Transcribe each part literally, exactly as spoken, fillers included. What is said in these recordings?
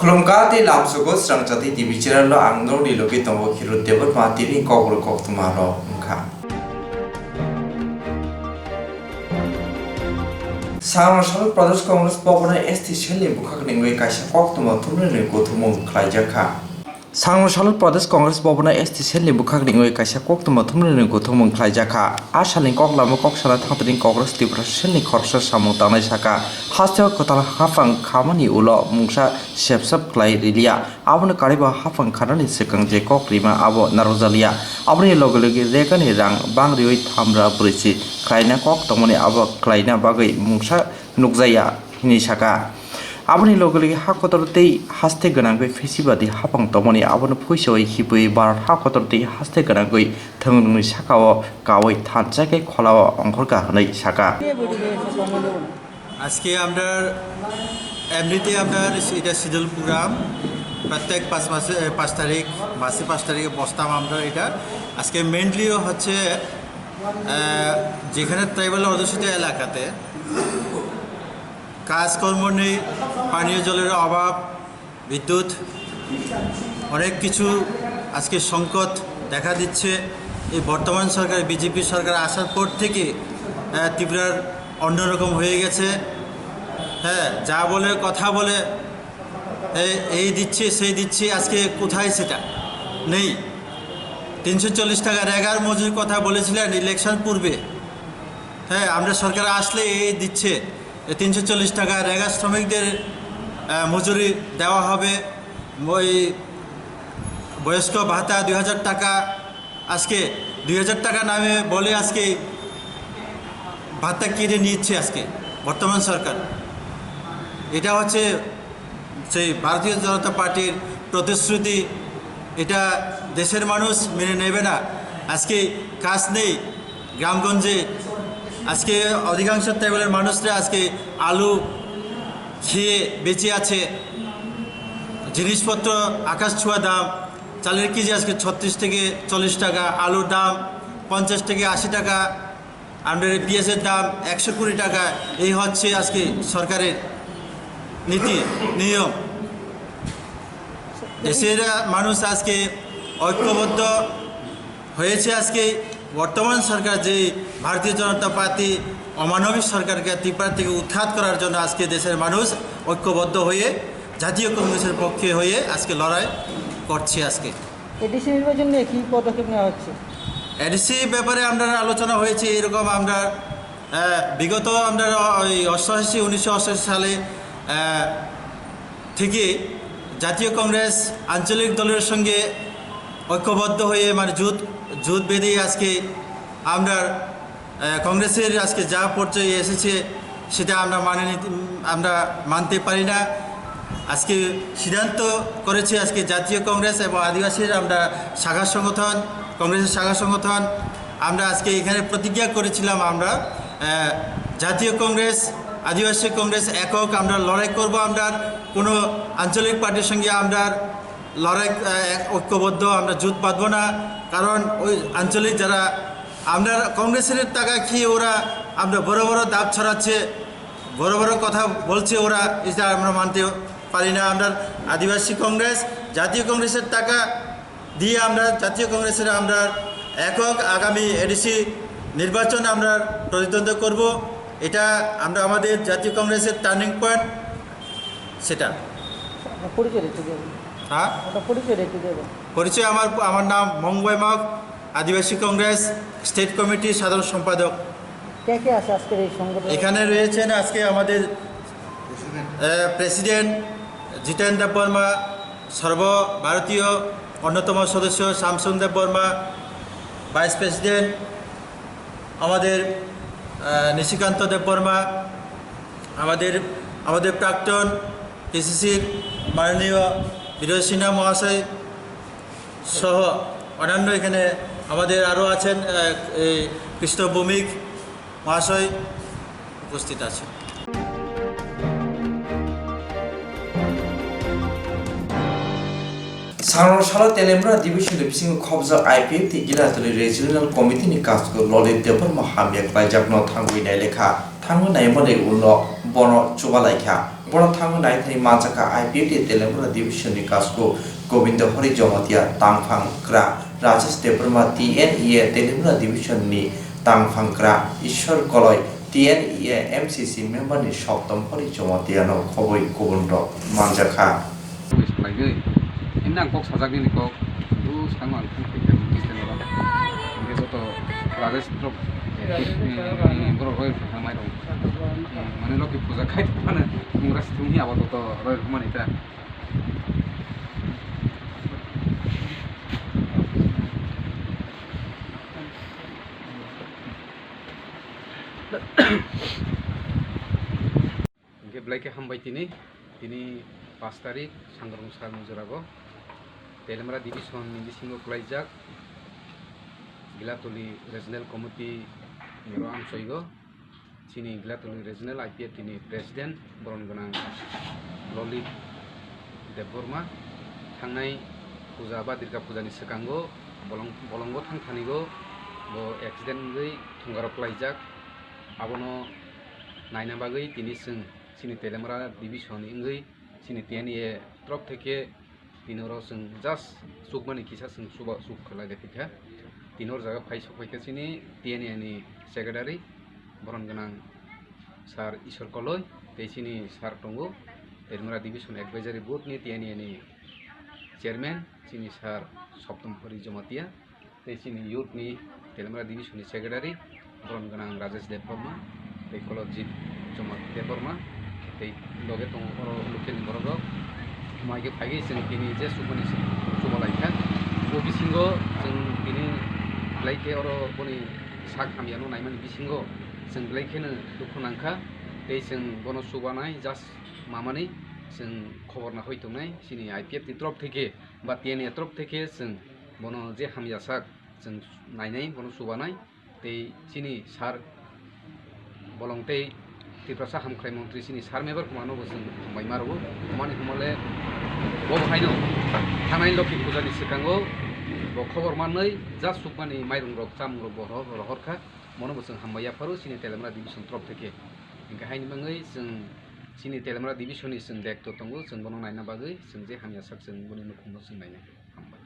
Khulumkha tei lamsogo srangchati T V channel-o ang norokni logi tongo Khirut Debbarma, tini kokborok koktwma rok wngkha. Arunachal Pradesh Congress Bhavan-o S T cell-ni bwkhakni wngwi kaisa koktwma thumnani kuthumung khlaijakha. Arunachal Pradesh Congress Bhavan-o S T cell-ni bwkhakni wngwi kaisa koktwma thumnani kuthumung khlaijakha. A salni koklamo kok sana thangtini Congress Tiprasa cell-ni khoroksa samung tangnai saka, hasteo kwtal haphang khamani ulo mungsa sepsap khlai riliya. Abono karwibo haphang khanani swkang je kok rima abo narwkjakliya. Aboni loge loge regani rang bang riwi thamra brwichi khlaina kok tongmani abo khlaina bagwi mungsa nukjakya hinwi saka. Aboni loge loge ha kotor tei haste gwnangwi phisibadi haphang tongmani abono phuisawi hipwi Bharat ha kotor tei haste gwnangwi thwngnungni sakao kawi thansa khe kholao ongkhorkha hwnwi saka. আজকে আমরা এমনিতে আমরা এটা schedule programme প্রত্যেক পাঁচ মাসে, এ, পাঁচ তারিখ, মাসে পাঁচ তারিখে বসতাম আমরা এটা। আজকে মেইনলি হচ্ছে, আহ, যেখানে ট্রাইবাল অধ্যুষিত এলাকাতে কাজকর্ম নেই, পানীয় জলের অভাব, বিদ্যুৎ, অনেক কিছু আজকে সংকট দেখা দিচ্ছে। এই বর্তমান সরকার, বিজেপি সরকার আসার পর থেকে, আহ, ত্রিপুরার অন্যরকম হয়ে গেছে। হ্যাঁ, যা বলে, কথা বলে, এই, এই দিচ্ছে, সেই দিচ্ছে, আজকে কোথায় সেটা? নেই। তিনশো চল্লিশ টাকা রেগার মজুরির কথা বলেছিলেন ইলেকশন পূর্বে। হ্যাঁ, আমরা সরকার আসলে এই দিচ্ছে, এই তিনশো চল্লিশ টাকা রেগা শ্রমিকদের, আহ, মজুরি দেওয়া হবে, ওই বয়স্ক ভাতা দুই হাজার টাকা, আজকে দুই হাজার টাকা নামে বলে আজকে ভাতা কেটে নিচ্ছে আজকে বর্তমান সরকার। এটা হচ্ছে সেই ভারতীয় জনতা পার্টির প্রতিশ্রুতি, এটা দেশের মানুষ মেনে নেবে না। আজকে কাজ নেই গ্রামগঞ্জে, আজকে অধিকাংশ ট্রাইবালের মানুষরা আজকে আলু খেয়ে বেঁচে আছে। জিনিসপত্র আকাশ ছোঁয়া দাম, চালের কেজি আজকে ছত্রিশ থেকে চল্লিশ টাকা, আলুর দাম পঞ্চাশ থেকে আশি টাকা, আমরা পিঁয়াজের দাম একশো কুড়ি টাকা। এই হচ্ছে আজকে সরকারের নীতি নিয়ম। দেশের মানুষ আজকে ঐক্যবদ্ধ হয়েছে। আজকে বর্তমান সরকার যে ভারতীয় জনতা পার্টি অমানবিক সরকারকে ত্রিপুরা থেকে উৎখাত করার জন্য আজকে দেশের মানুষ ঐক্যবদ্ধ হয়ে জাতীয় কংগ্রেসের পক্ষে হয়ে আজকে লড়াই করছে। আজকে এডিসি নির্বাচন নিয়ে কি পদক্ষেপ নেওয়া হচ্ছে? এডিসি ব্যাপারে আমরা আলোচনা হয়েছে, এরকম আমরা, আহ, বিগত আমরা ওই অষ্টাশি, উনিশশো অষ্টাশি সালে, আহ, থেকে জাতীয় কংগ্রেস আঞ্চলিক দলের সঙ্গে ঐক্যবদ্ধ হয়ে, মানে, জোট, জোট বেঁধে আজকে আমরা, আহ, কংগ্রেসের আজকে যা পর্যায়ে এসেছে, সেটা আমরা মানে নিতে, আমরা মানতে পারি না। আজকে সিদ্ধান্ত করেছে আজকে জাতীয় কংগ্রেস এবং আদিবাসীর আমরা শাখা সংগঠন, কংগ্রেসের শাখা সংগঠন, আমরা আজকে এখানে প্রতিজ্ঞা করেছিলাম আমরা, আহ, জাতীয় কংগ্রেস, আদিবাসী কংগ্রেস একক আমরা লড়াই করব, আমরা কোনো আঞ্চলিক পার্টির সঙ্গে আমরা লড়াই, আহ, এক ঐক্যবদ্ধ আমরা জোট বাঁধবো না। কারণ ওই আঞ্চলিক যারা, আমরা কংগ্রেসের টাকা খেয়ে ওরা আমরা বড় বড় দাঁত ছড়াচ্ছে, বড় বড় কথা বলছে ওরা, এটা আমরা মানতে পারি না। আমরা আদিবাসী কংগ্রেস, জাতীয় কংগ্রেসের টাকা দিয়ে আমরা জাতীয় কংগ্রেসের আমরা একক আগামী এডিসি নির্বাচন আমরা প্রতিদ্বন্দ্বিতা করব। এটা আমরা আমাদের জাতীয় কংগ্রেসের টার্নিং পয়েন্ট সেটা। আপনার পরিচয় একটু দেবেন। হ্যাঁ? আপনার পরিচয় একটু দেবেন। পরিচয় আমার, আমার নাম মংবাই মগ, আদিবাসী কংগ্রেস স্টেট কমিটির সাধারণ সম্পাদক। কে কে আছে আজকের এই সংগঠনে? এখানে রয়েছেন আজকে আমাদের, আহ, প্রেসিডেন্ট জিতেন দেববর্মা, সর্বভারতীয় অন্যতম সদস্য শামসুন দেববর্মা, ভাইস প্রেসিডেন্ট আমাদের, আহ, নিশিকান্ত দেববর্মা, আমাদের, আমাদের প্রাক্তন পিসিসির মাননীয় বিরোধ সিনহা মহাশয় সহ অন্যান্য এখানে আমাদের আরও আছেন, আহ, এই কৃষ্ণ ভৌমিক মহাশয় উপস্থিত আছেন। Sangrong salo Telengmura division ni bisingo khobjak I P F T Gilatuli Regional Committee ni kasku Lolit Debbarma hamya khlaijakno thangwi nailekha. Thangwi naimani ulo bono chubalaikha. Bono thangwi naithani manjakha I P F T Telangana Division ni kasku Govinda Hari Jamatia, tangphang kra Rajesh Debbarma, T N E A Telangana Division ni tangphang kra Ishwar Koloi, T N E A M C C member ni Soptom Hari Jamatia no khobwi kubun rok manjakha. Kok salai gwi. Ini ang kok sajak nini kok. Bu sango ang thang thang thang thang thang. Ini joto Rajesh Trok. Ini borok roi thang mai rong. Mane Loki puja khai mana. Mura sithung ni abo to roi mani ta. Hingke belai khe hambai tini, tini pash tarik, sangrong salni jorao Telemra Division ni bisingo kwlaijak Gilatuli Regional Committee ni oro amsoigo. Chini Gilatuli Regional I P F T ni President boron gwnang Lolit Debbarma thangnai puja ba Durga puja ni swkango bolong-, bolongo thang thanigo bo accident wngwi thwngaro kwlaijak. Abono naina bagwi tini chwng chini Telemra Division ni wngwi chini T N E A torop theke tini oro chwng just chukmani kisa chwng chuba chuk khlai de kha. Tini oro jaga phai sok phaikha chini T N E A ni secretary boron gwnang sir Ishwar Koloi tei chini sir tongo Telemra Division Advisory Board ni T N E A ni chairman chini sir Soptom Hari Jamatia. Tei chini youth ni Telemra Division ni secretary boron gwnang Rajesh Debbarma, tei Kolojit Joma Debbarma, tei loge tongo oro local ni borok rok. Mai khe phaigwi chwng tini je chukmani chwng chuba lai kha. O bisingo chwng tini belai khe oro boni sak hamya no naimani bisingo chwng belai kheno dukhu nang kha. Tei chwng bono chubanai just mamani chwng khobor nahoi tongnai chini I P F ni torop theke ba T N E A torop theke chwng bono je hamya sak chwng nainai, bono chubanai, tei chini sir bolong tei Tiprasa Hamkrai Montri chini sir Mebar Kumar no bo chwng hambai ma rwo. Mani humole bo bo haino thanai Lokhi puja ni swkango bo khobor manwi just chukmani mairung rok, chamung rok bo rohor, rohor kha. Mono bo chwng hambai yapharo chini Telemra Division torop theke. Hingkhe haini bagwi chwng chini Telemra Division ni chwng daitw tongo, chwng bono naina bagwi chwng je hamya sak chwng boni nukhungno chwng nainai. Hambai.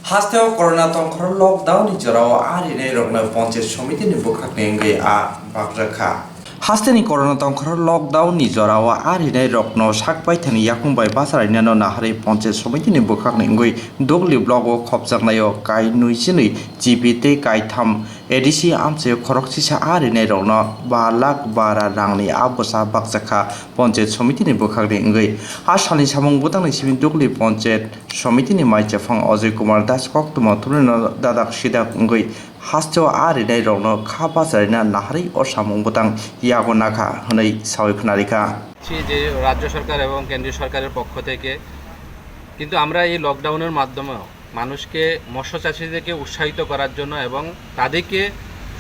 Hasteo Corona tongkhoro lockdown ni jorao arinai rokno Panchayat Samiti ni bwkhak ni wngwi a bakjakha. Hasteni Corona tongkhoro lockdown ni jorao arinai rokno sak paithani yakung bai bachalainano naharwi Panchayat Samiti ni bwkhak ni wngwi Dugli block o khopjaknaio kai nui chinwi G P tei kai tham A D C amchaio khorokchisa arinai rokno ba lakh bara rangni a bwsa bakjakha Panchayat Samiti ni bwkhak ni wngwi. A salni samung bwtang ni simi Dugli Panchayat Samiti ni maichefang Ajay Kumar Das koktwma thumnino dadak sidak wngwi hasteo arinai rokno kha bacharina naharwi o samung bwtang yago nakha hwnwi sawi khwnarikha. যে রাজ্য সরকার এবং কেন্দ্রীয় সরকারের পক্ষ থেকে, কিন্তু আমরা এই লকডাউনের মাধ্যমেও মানুষকে, মৎস্য চাষিদেরকে উৎসাহিত করার জন্য এবং তাদেরকে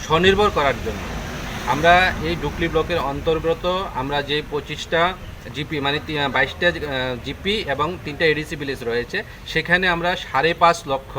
স্বনির্ভর করার জন্য আমরা এই ডুকলি ব্লকের অন্তর্গত আমরা যে পঁচিশটা জিপি, মানে তি-, বাইশটা, আহ, জিপি এবং তিনটা এডিসি ভিলেজ রয়েছে, সেখানে আমরা সাড়ে পাঁচ লক্ষ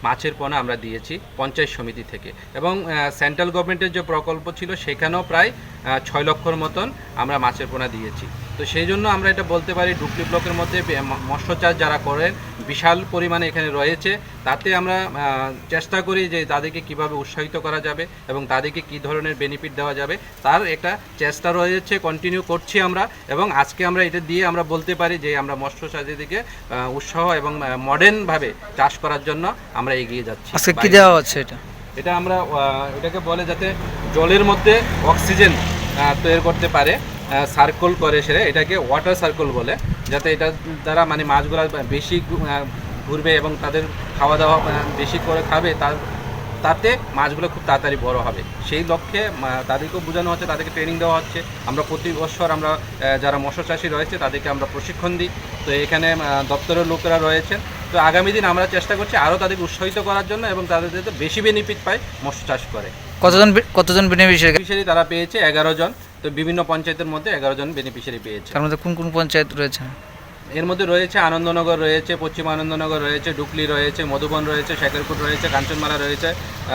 মাছের পোনা আমরা দিয়েছি পঞ্চায়েত সমিতি থেকে। এবং, আহ, সেন্ট্রাল গভর্নমেন্টের যে প্রকল্প ছিল, সেখানেও প্রায়, আহ, ছয় লক্ষর মতন আমরা মাছের পোনা দিয়েছি। তো সেই জন্য আমরা এটা বলতে পারি, ডুকলি ব্লকের মধ্যে বে-, ম-, মৎস্য চাষ যারা করেন, বিশাল পরিমাণে এখানে রয়েছে। তাতে আমরা, আহ, চেষ্টা করি যে তাদেরকে কিভাবে উৎসাহিত করা যাবে এবং তাদেরকে কী ধরনের বেনিফিট দেওয়া যাবে, তার একটা চেষ্টা রয়েছে, কন্টিনিউ করছি আমরা। এবং আজকে আমরা এটা দিয়ে আমরা বলতে পারি যে আমরা মৎস্য চাষিদেরকে, আহ, উৎসাহ এবং, আহ, মডার্নভাবে চাষ করার জন্য আমরা এগিয়ে যাচ্ছি। আজকে কি বাইরে দেওয়া হচ্ছে এটা? এটা আমরা, আহ, এটাকে বলে যাতে জলের মধ্যে অক্সিজেন, আহ, তৈরি করতে পারে, আহ, সার্কেল করে সেটা, এটাকে ওয়াটার সার্কেল বলে, যাতে এটা দ্বারা মানে মাছগুলা বেশি ঘু-, আহ, ঘুরবে এবং তাদের খাওয়া দাওয়া, আহ, বেশি করে খাবে, তার, তাতে মাছগুলো খুব তাড়াতাড়ি বড় হবে। সেই লক্ষ্যে, আহ, তাদেরকেও বোঝানো হচ্ছে, তাদেরকে ট্রেনিং দেওয়া হচ্ছে। আমরা প্রতি বছর আমরা, আহ, যারা মৎস্য চাষি রয়েছে তাদেরকে আমরা প্রশিক্ষণ দিই। তো এখানে, আহ, দপ্তরের লোকেরা রয়েছেন। তো আগামী দিন আমরা চেষ্টা করছি আরও তাদেরকে উৎসাহিত করার জন্য এবং তাদের যাতে বেশি বেনিফিট পায় মৎস্য চাষ করে। কতজন বে-, কতজন বেনিফিশিয়ারি? বেনিফিশিয়ারি তারা পেয়েছে এগারো জন। তো বিভিন্ন পঞ্চায়েতের মধ্যে এগারো জন বেনিফিশিয়ারি পেয়েছে। তার মধ্যে কোন কোন পঞ্চায়েত রয়েছে? এর মধ্যে রয়েছে আনন্দনগর রয়েছে, পশ্চিম আনন্দনগর রয়েছে, ডুকলি রয়েছে, মধুবন রয়েছে, শেখরপুর রয়েছে, কাঞ্চনমালা রয়েছে,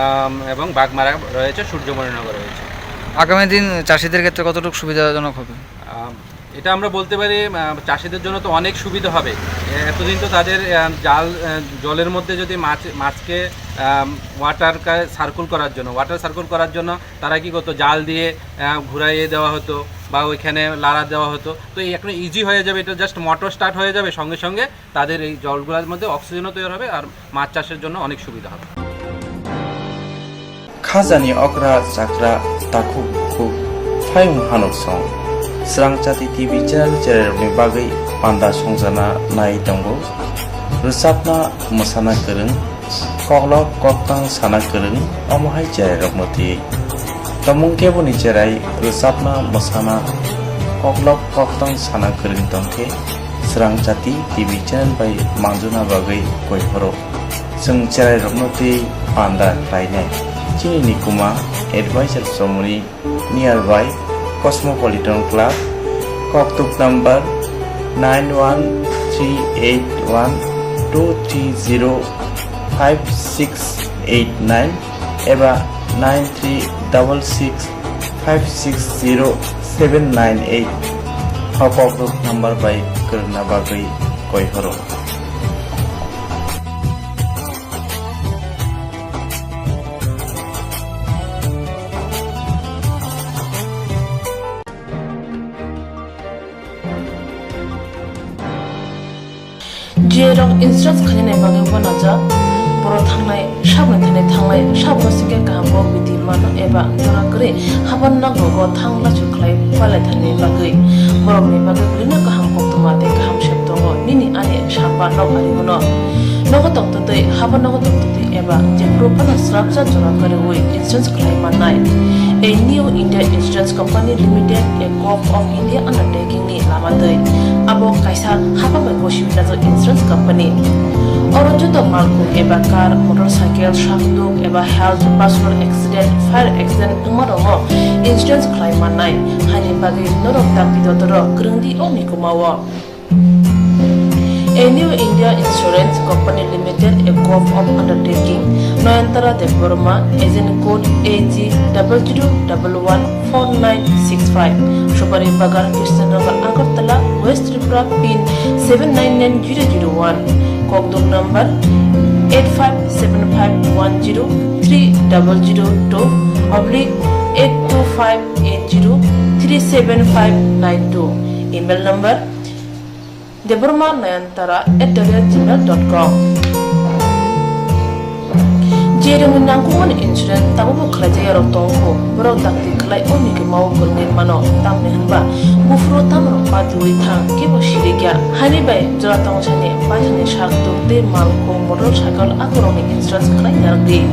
আম, এবং বাগমারা রয়েছে, সূর্যমণিনগর রয়েছে। আগামী দিন চাষিদের ক্ষেত্রে কতটুকু সুবিধাজনক হবে? আম, এটা আমরা বলতে পারি, আহ, চাষিদের জন্য তো অনেক সুবিধা হবে। এ-, এতদিন তো তাদের, আহ, জাল, আহ, জলের মধ্যে যদি মাছ, মাছকে, আম, ওয়াটার কা-, সার্কুল করার জন্য, ওয়াটার সার্কুল করার জন্য তারা কি করতো? জাল দিয়ে, আহ, ঘুরাইয়ে দেওয়া হতো বা ওইখানে লাড়া দেওয়া হতো। তো এই এখন ইজি হয়ে যাবে, এটা জাস্ট মোটর স্টার্ট হয়ে যাবে, সঙ্গে সঙ্গে তাদের এই জলগুলোর মধ্যে অক্সিজেনও তৈরি হবে আর মাছ চাষের জন্য অনেক সুবিধা হবে। Khajani okra chakra takhuk bukhuk phayung hanuk song. Srangchati T V channel chererokni bagwi panda songjana nai tongo. Rwchapna mwsana kwrwng, koklop koktang sana kwrwng, omo hai chererokno twi. Tomung keboni cherai rwchapna mwsana koklop koktang sana kwrwng tongkhe Srangchati T V channel bai manjuna bagwi koi horo. Chwng cherairokno twi panda khlainai. Chini nikuma advisor chomoni nearby Cosmopolitan Club, koktuk number nine one three eight one two three zero five six eight nine eba nine three double six five six zero seven nine eight. O koktuk number bai kwrwngna bagwi koi horo. Jerok insurance khainani bagwi uanajak, borok thangnai saboni thani thanglai, saboni singkhe kaham kok bidi mano eba jora kwrwi haban nogo thang lachu khlai palai thani bagwi. Borokni bagwi belino kaham koktwma tei kaham sep tongo nini ani samba nok ari uno. Nogo tongtwtwi, haban nogo tongtwtwi eba jephuru phano srapsa jora kwrwi insurance khlai mannai. A New India Insurance Company Limited, a Corp of India undertaking ni lama twi. Abo kaisa hapha bai gosi wngjak insurance company. Oro joto malkhung eba car, motorcycle, sakduk eba health, personal accident, fire accident wngma rokno insurance khlai mannai. Haini bagwi norok dakti dotoro kwrwng di o mikuma o. A New India Insurance Company Limited, a Corp of Undertaking, Nayantara Debbarma, agent code A G double zero double one four nine six five, Supari Bagan, Krishnanagar, Agartala, West Tripura, pin seven nine nine zero zero one, kokdok number eight five seven five one zero three double zero two oblique eight two five eight zero three seven five nine two, email number debbarma nayantara at the rate gmail dot com. Jerokni nangkukmani insurance tabukbo khlaijak yarok tongo, borok dakti khlai o mikima o kwrwngwi mano, tamni hwnba buphuru tamrok patiwi thang kebo sirikya. Haini bai jora tongthani baithani sak tuk tei malkhung motorcycle akorokni insurance khlai narwkdi.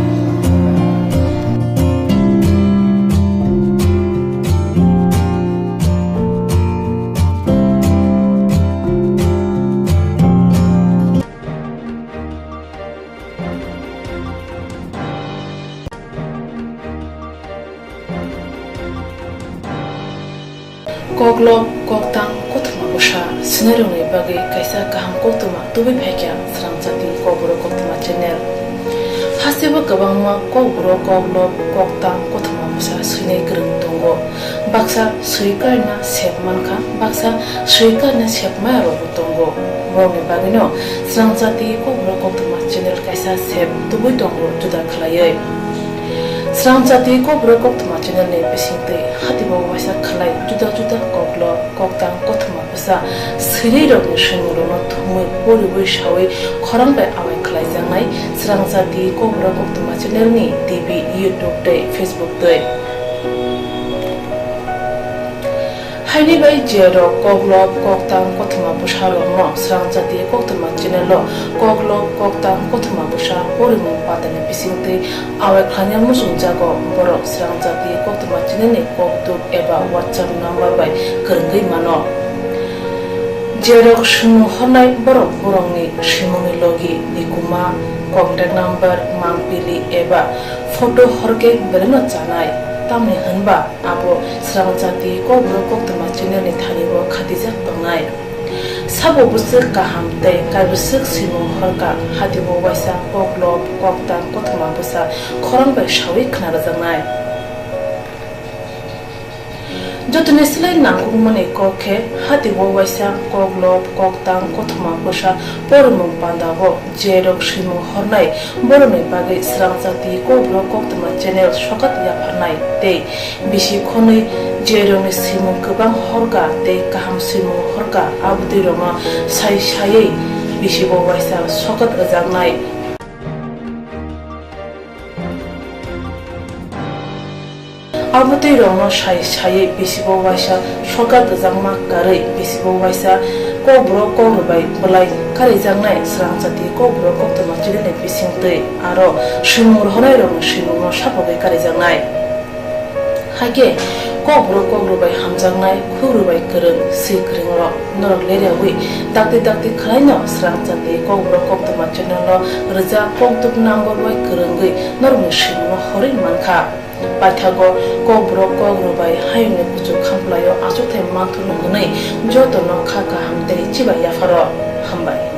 Koklop, koktang, kothoma bwsa swinairokni bagwi kaisa kaham koktwma tubui phaikha Srangchati Kokborok Koktwma channel. Hasteo kwbangma kokborok, koklop, koktang, kothoma bwsa swinai kwrwng tongo. Baksa swi karna sep mankha, baksa swi karna sep maya rokbo tongo. Borokni bagwino Srangchati Kokborok Koktwma channel kaisa sep tubui tongo juda khlaiwi. Srangchati Kokborok Koktwma channel ni bisingtwi hatibo waisa khlai juda juda koklop, koktang, kothoma bwsa swinai rokni swimung rokno thumwi poriwi sawi khorang bai awai khlaijaknai Srangchati Kokborok Koktwma channel ni T V, YouTube tei Facebook twi. Haini bai je rok koklop, koktang, kothoma bwsa rokno Srangchati Koktwma channel o koklop, koktang, kothoma bwsa porimung patani bisingtwi awai khlaina muchungjago, borok Srangchati Koktwma channel ni kokduk eba WhatsApp number bai kwrwngwi mano. Je rok swimung hornai borok borokni swimungni logi, nikuma, contact number, mangpili eba photo horkhe belai no chanai, tamni hwnba abo Srangchati Kokborok Koktwma channel ni thani o khatijak tongnai. Sabo bwswk kaham tei kaibwswk swimung horkha, hati bo waisa koklop, koktang, kothoma bwsa khorang bai sawi khna rwjaknai. Jotoni slai nangkukmani kok khe, hati bo waisa koklop, koktang, kothoma bwsa porimung panda o je rok swimung hornai, borokni bagwi Srang Jati Kokborok Koktwma channel sokat yapharnai tei bisi khonwi je rokni swimung kwbang horkha tei kaham swimung horkha, abotwi rokno sai saiwi bisi bo waisa sokat rwjaknai. Abotwi rokno sai saiwi bisi bo waisa sokat rwjakma karwi bisi bo waisa Kokborok Kokrwbai bwlai karijaknai Srang Jati Kokborok Koktwma channel ni bisingtwi aro swimung rohornai rokni swimungno sapogwi karijaknai. Hakhe Kokborok Kokrwbai hamjaknai, Khukrwbai kwrwng, swi kwrwng rok norok leryawi dakti dakti khwlaino Srang Jati Kokborok Koktwma channel o rwjak kokduk number bai kwrwngwi norokni swimungno horwi mankha. Paithago Kokborok Kokrwbai hayungni kuchuk khamplaio achukthai manthokno hwnwi jotono kha kaham tei chibai yapharo. Hambai.